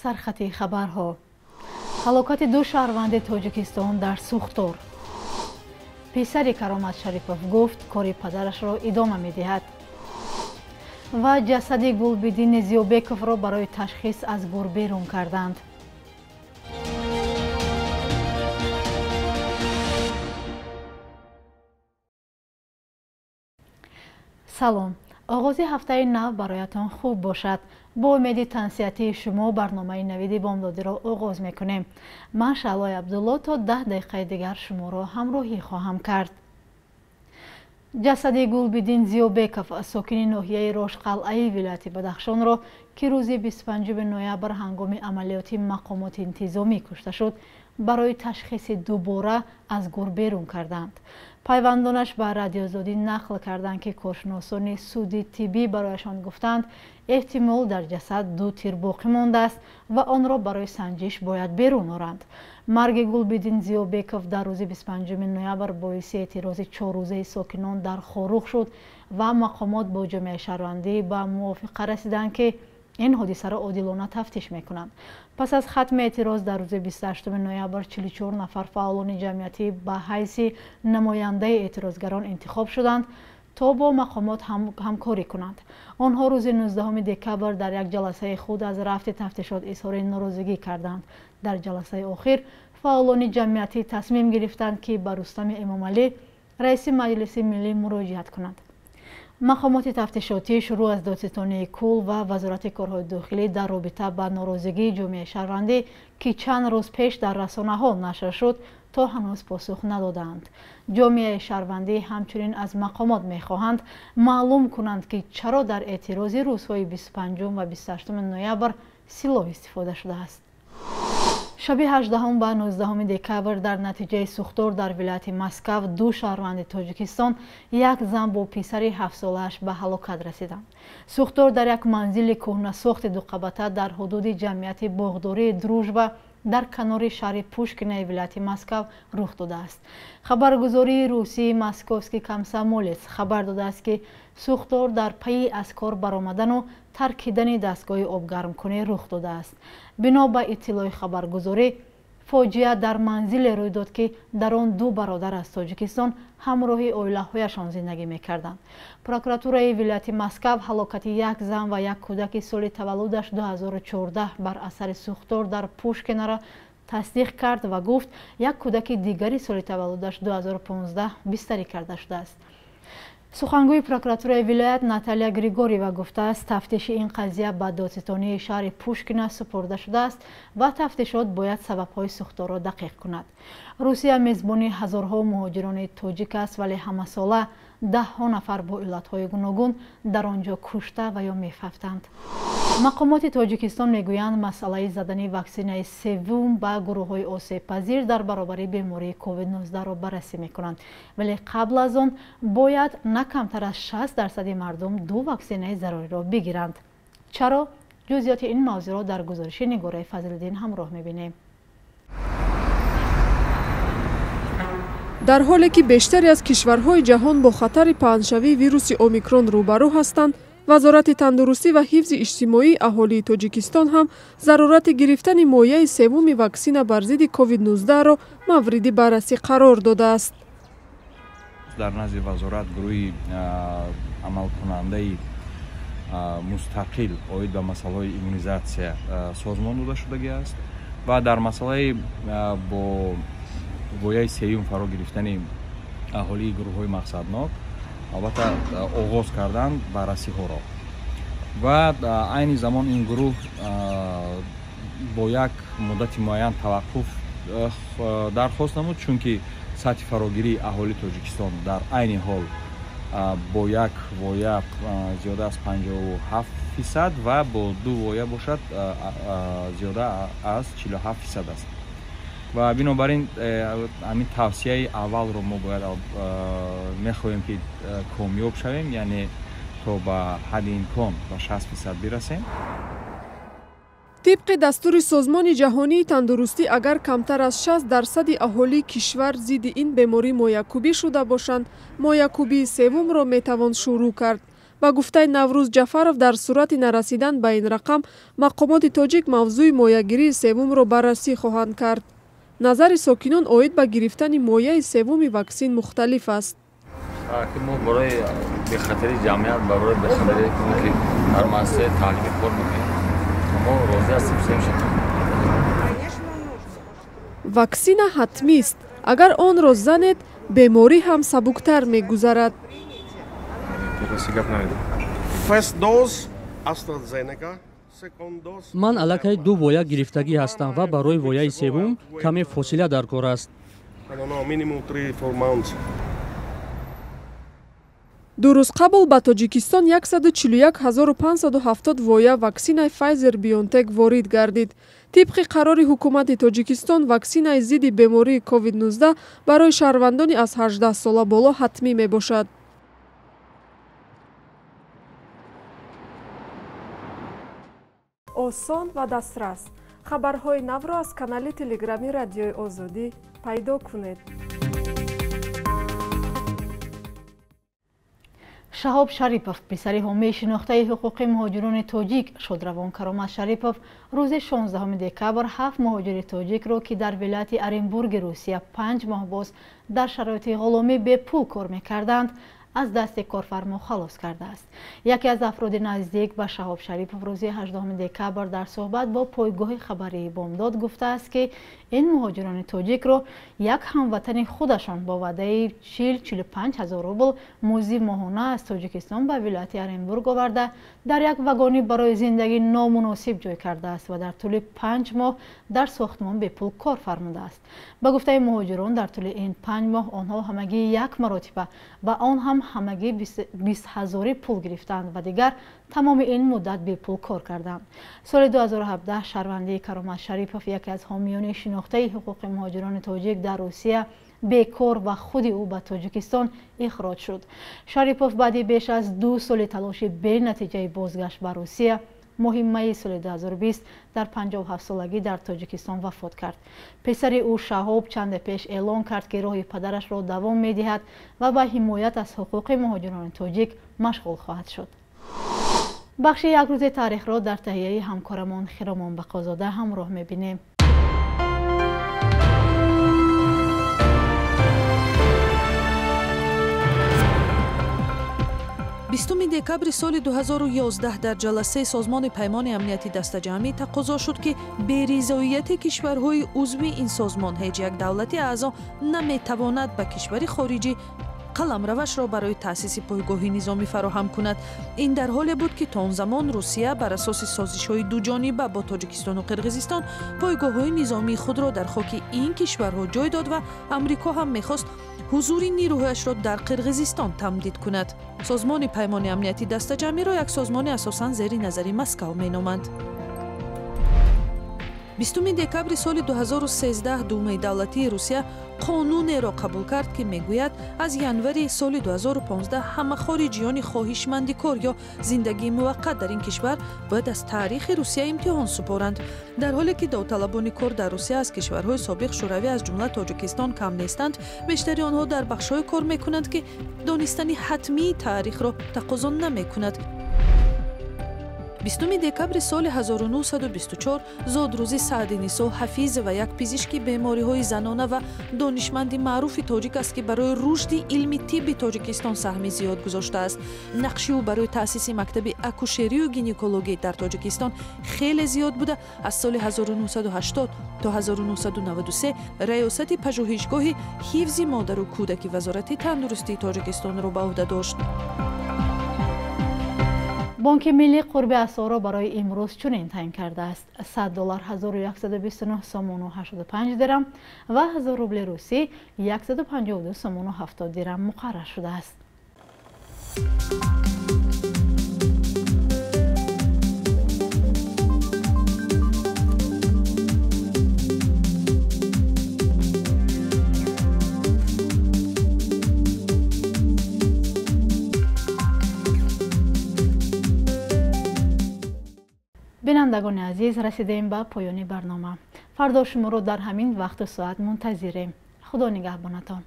Сархати хабарҳо. Ҳалокати ду шаҳрванди Тоҷикистон дар сӯхтор. Писари Каромат Шарипов гуфт, кори падарашро идома медиҳад. Ва ҷасади Гулбиддини Зиёбековро барои ташхис аз гур берун карданд. Салом. Оғози ҳафтаи нав бароятон хуб бошад. Бо умеди тансиҳатии шумо барномаи навиди бомдодиро оғоз мекунем. Ман Шаҳлои Абдулло то 10 дақиқаи дигар шуморо ҳамроҳӣ хоҳам кард. Ҷасади Гулбиддин Зиёбеков, сокини ноҳияи Рошқалъаи вилояти Бадахшонро, ки рӯзи 25 ноябр ҳангоми амалиёти мақомоти интизомӣ кушта шуд, барои ташхиси дубора аз гур берун карданд. Пайвандонаш ба Радиозодӣ нақл карданд, ки коршиносони суди тиббӣ барояшон гуфтанд, эҳтимол дар ҷасад ду тир боқӣ мондааст ва онро барои санҷиш бояд берун оранд. Марги Гулбиддин Зиёбеков дар рӯзи 25 ноябр боиси эътирози чоррӯзаи сокинон дар Хоруғ шуд ва мақомот бо ҷомеаи шаҳрвандӣ ба мувофиқа расиданд, ки ин ҳодисаро одилона тафтиш мекунанд. Пас аз хатми эътироз дар рӯзи 28 ноябр 44 нафар фаъолони ҷамъиятӣ ба ҳайси намояндаи эътирозгарон интихоб шуданд то бо мақомот ҳамкорӣ кунанд. Онҳо рӯзи 19 декабр дар як ҷаласаи худ аз рафти тафтишот изҳори норозигӣ карданд. Дар ҷаласаи охир фаъолони ҷамъиятӣ тасмим гирифтанд, ки ба Рустами Эмомалӣ, раиси Маҷлиси миллӣ, муроҷиат кунанд. Мақомоти тафтишотӣ шурӯъ аз додситонии кул ва Вазорати корҳои дохилӣ дар робита ба норозигии ҷомеаи шаҳрвандӣ, ки чанд рӯз пеш дар расонаҳо нашр шуд, то ҳанӯз посух надодаанд. Ҷомеаи шаҳрвандӣ ҳамчунин аз мақомот мехоҳанд маълум кунанд, ки чаро дар эътирози рӯзҳои 25 ва 28 ноябр силоҳ истифода шудааст. Шаби 18 ба 19 декабр дар натиҷаи сӯхтор дар вилояти Москав ду шаҳрванди Тоҷикистон, як зан бо писари ҳафтсолааш ба ҳалокат расиданд. Сӯхтор дар як манзили кӯҳнасохти дуқабата дар ҳудуди ҷамъияти боғдории Дружба дар канори шаҳри Пушкинаи вилояти Москав рух додааст. Хабаргузории русии Московский комсомолец хабар додааст, ки сӯхтор дар пайи аз кор баромадану таркидани дастгоҳи обгармкунӣ рух додааст. Бино ба иттилои хабаргузорӣ, фоҷиа дар манзиле рӯй дод, ки дар он ду бародар аз Тоҷикистон ҳамроҳи оилаҳояшон зиндагӣ мекарданд. Прокуратураи вилояти Москав ҳалокати як зан ва як кӯдаки соли таваллудаш 2014 бар асари сӯхтор дар Пушкинара тасдиқ кард ва гуфт, як кӯдаки дигари соли таваллудаш 2015 бистарӣ карда шудааст. Сухангӯи прокуратураи вилоят Наталья Григорьева гуфтааст, тафтиши ин қазия ба додситонии шаҳри Пушкина супурда шудааст ва тафтишот бояд сабабҳои сӯхторро дақиқ кунад. Русия мезбони ҳазорҳо муҳоҷирони тоҷик аст, вале ҳамасола даҳҳо нафар бо иллатҳои гуногун дар он ҷо кушта ва ё мефавтанд. Мақомоти Тоҷикистон мегӯянд, масъалаи задани ваксинаи севум ба гурӯҳҳои осебпазир дар баробари бемории COVID-19-ро баррасӣ мекунанд, вале қабл аз он бояд на камтар аз 60% мардум ду ваксинаи заруриро бигиранд. Чаро? Ҷузъиёти ин мавзӯъро дар гузориши Нигораи Фазлиддин ҳамроҳ мебинем. Дар ҳоле ки бештаре аз кишварҳои ҷаҳон бо хатари паҳншавии вируси омикрон рӯбарӯ ҳастанд, Вазорати тандурустӣ ва ҳифзи иҷтимоии аҳолии Тоҷикистон ҳам зарурати гирифтани мояи севуми ваксина бар зидди COVID-19-ро мавриди баррасӣ қарор додааст. Дар назди вазорат гурӯҳи амалкунандаи мустақил оид ба масъалаҳои иммунизатсия созмон дода шудагиаст ва дар масъалаи бо вояи сеюм фаро гирифтани аҳолии гурӯҳҳои мақсаднок албатта оғоз карданд баррасиҳоро ва айни замон ин гурӯҳ бо як муддати муайян таваққуф дархост намуд, чунки сатҳи фарогирии аҳолии Тоҷикистон дар айни ҳол бо як воя зиёда аз 57% ва бо ду воя бошад зиёда аз 47% аст. Ва бинобар ин ҳамин тавсияи аввалро мо бояд мехоҳем, ки комёб шавем, яъне то ба ҳадди имкон ба 60% бирасем. Тибқи дастури Созмони ҷаҳонии тандурустӣ, агар камтар аз 60% аҳолии кишвар зидди ин беморӣ моякубӣ шуда бошанд, моякубии севумро метавон шурӯъ кард. Ба гуфтаи Наврӯз Ҷафаров, дар сурати нарасидан ба ин рақам мақомоти тоҷик мавзӯи моягирии севумро баррасӣ хоҳанд кард. Назари сокинон оид ба гирифтани мояи севуми ваксин мухталиф аст. Мо барои бехатари ҷамъият, барои бехатари ки дар муассисаи таълимӣ кор мекунем, мо розӣ ҳастем сем шавем. Ваксина ҳатмист. Агар онро занед, беморӣ ҳам сабуктар мегузарад. Ман аллакай 2 воя гирифтагӣ ҳастам ва барои вояи севум каме фосила дар кор аст. 2 рӯз қабл ба Тоҷикистон 141 570 воя ваксинаи Pfizer-BioNTech ворид гардид. Тибқи қарори ҳукумати Тоҷикистон, ваксинаи зидди бемории COVID-19 барои шаҳрвандони аз 18 сола боло ҳатмӣ мебошад. Осон ва дастрас. Хабарҳои навро аз канали Телеграми Радиои Озодӣ пайдо кунед. Шаҳоб Шарипов, писари ҳомии шинохтаи ҳуқуқи муҳоҷирони тоҷик шодравон Каромат Шарипов, рӯзи 16 декабр 7 муҳоҷири тоҷикро, ки дар вилояти Оренбурги Русия 5 моҳ боз дар шароити ғуломӣ бепул кор мекарданд, аз дасти корфармо халос кардааст. Яке аз афроди наздик ба Шаҳоб Шарипов рӯзи 18 декабр дар суҳбат бо пойгоҳи хабарии Бомдод гуфтааст, ки ин муҳоҷирони тоҷикро як ҳамватани худашон бо ваъдаи 40-45 ҳазор рубл музди моҳона аз Тоҷикистон ба вилояти Оренбург оварда, дар як вагонӣ барои зиндагӣ номуносиб ҷой кардааст ва дар тӯли 5 моҳ дар сохтмон бепул кор фармудааст. Ба гуфтаи муҳоҷирон, дар тӯли ин 5 моҳ онҳо ҳамагӣ як маротиба ва он ҳам ҳамагӣ 20 ҳазори пул гирифтанд ва дигар тамоми ин муддат бепул кор карданд. Соли 2017 шаҳрвандии Каромат Шарипов, яке аз ҳомиёни шинохтаи ҳуқуқи муҳоҷирони тоҷик дар Русия, бекор ва худи ӯ ба Тоҷикистон ихроҷ шуд. Шарипов баъди беш аз 2 соли талоши бенатиҷаи бозгашт ба Русия моҳи майи соли 2020 дар 57 солагӣ дар Тоҷикистон вафот кард. Писари ӯ Шаҳоб чанде пеш эълон кард, ки роҳи падарашро давом медиҳад ва ба ҳимоят аз ҳуқуқи муҳоҷирони тоҷик машғул хоҳад шуд. Бахши як рӯзи таърихро дар таҳияи ҳамкорамон Хиромон Бақозода ҳамроҳ мебинем. Бистуми декабри соли 2011 дар ҷаласаи Созмони Паймони Амнияти Дастаҷамъӣ тақозо шуд, ки беризоияти кишварҳои узви ин созмон ҳеҷ як давлати аъзо наметавонад ба кишвари хориҷӣ қаламравашро барои таъсиси пойгоҳи низомӣ фароҳам кунад. Ин дар ҳоле буд, ки то он замон Русия бар асоси созишҳои дуҷониба бо Тоҷикистону Қирғизистон пойгоҳҳои низомии худро дар хоки ин кишварҳо ҷой дод ва Амрико ҳам мехост ҳузури нирӯҳояшро дар Қирғизистон тамдид кунад. Созмони Паймони Амнияти Дастаҷамъиро як созмони асосан зери назари Москав меноманд. 20 декабри соли 2013 Думаи давлатии Русия қонунеро қабул кард, ки мегӯяд аз январи соли 2015 ҳама хориҷиёни хоҳишманди кор ё зиндагии муваққат дар ин кишвар бояд аз таърихи Русия имтиҳон супоранд. Дар ҳоле ки довталабони кор дар Русия аз кишварҳои собиқ Шӯравӣ аз ҷумла Тоҷикистон кам нестанд, бештари онҳо дар бахшҳое кор мекунанд, ки донистани ҳатмии таърихро тақозо намекунад. 20 декабри соли 1924 зодрӯзи Саъдинисо Ҳафизова, як пизишки бемориҳои занона ва донишманди маъруфи тоҷик аст, ки барои рушди илми тибби Тоҷикистон саҳми зиёд гузоштааст. Нақши ӯ барои таъсиси мактаби акушерию гинекологӣ дар Тоҷикистон хеле зиёд буда, аз соли 1980 то 1993 раёсати пажӯҳишгоҳи ҳифзи модару кӯдаки Вазорати тандурустии Тоҷикистонро ба ӯҳда дошт. Бонки миллӣ қурби асъорро барои имрӯз чунин таъин кардааст: 100 доллар 1129 сомону 85 дирам ва 1000 рубли русӣ 152 сомону 70 дирам муқаррар шудааст. Бинандагони азиз, расидаем ба поёни барнома. Фардо шуморо дар ҳамин вақту соат мунтазирем. Худо нигаҳбонатон.